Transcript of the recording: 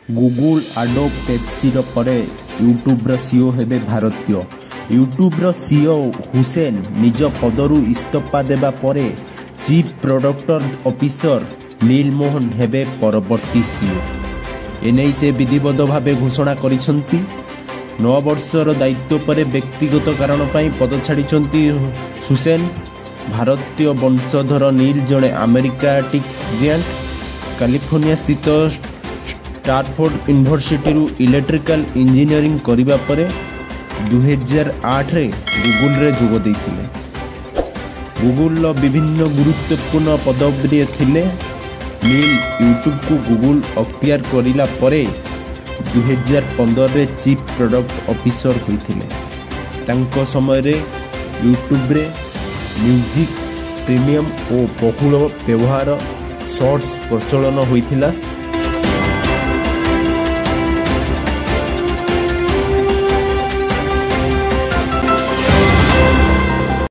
Google, Adobe, ପେପ୍ସିର ପରେ ୟୁଟ୍ୟୁବର CEO ହେବେ ଭାରତୀୟ। ୟୁଟ୍ୟୁବର ସିଇଓ ହୁସେନ ନିଜ ପଦରୁ ଇସ୍ତଫା ଦେବା ପରେ ଚିଫ୍ ପ୍ରଡକ୍ଟ ଅଫିସର ନୀଲ ମୋହନ ହେବେ ପରବର୍ତ୍ତୀ ସିଇଓ। ଏନେଇ ସେ ବିଧିବଦ୍ଧ ଭାବେ ଘୋଷଣା କରିଛନ୍ତି। 9 ବର୍ଷର ଦାୟିତ୍ୱ ପରେ ବ୍ୟକ୍ତିଗତ କାରଣ ପାଇଁ ପଦ ଛାଡ଼ିଛନ୍ତି ହୁସେନ। ଭାରତୀୟ ବଂଶଧର ନୀଲ ଜଣେ ଆମେରିକା ଟେକ୍ ଜିଆଣ୍ଟ। କାଲିଫର୍ଣ୍ଣିଆ ସ୍ଥିତ ଷ୍ଟାନଫୋର୍ଡ ୟୁନିଭର୍ସିଟିରୁ ଇଲେକ୍ଟ୍ରିକାଲ ଇଞ୍ଜିନିୟରିଂ କରିବା ପରେ 2008ରେ ଗୁଗୁଲରେ ଯୋଗ ଦେଇଥିଲେ। ଗୁଗୁଲର ବିଭିନ୍ନ ଗୁରୁତ୍ୱପୂର୍ଣ୍ଣ ପଦବୀରେ ଥିଲେ। ନୀଲ ୟୁଟ୍ୟୁବକୁ ଗୁଗୁଲ ଅକ୍ତିଆର କରିଲା ପରେ 2015ରେ ଚିଫ୍ ପ୍ରଡକ୍ଟ ଅଫିସର ହୋଇଥିଲେ। ତାଙ୍କ ସମୟରେ ୟୁଟ୍ୟୁବରେ ମ୍ୟୁଜିକ୍, ପ୍ରିମିୟମ୍ ଓ ବହୁଳ ବ୍ୟବହାର ସର୍ଟସ ପ୍ରଚଳନ ହୋଇଥିଲା।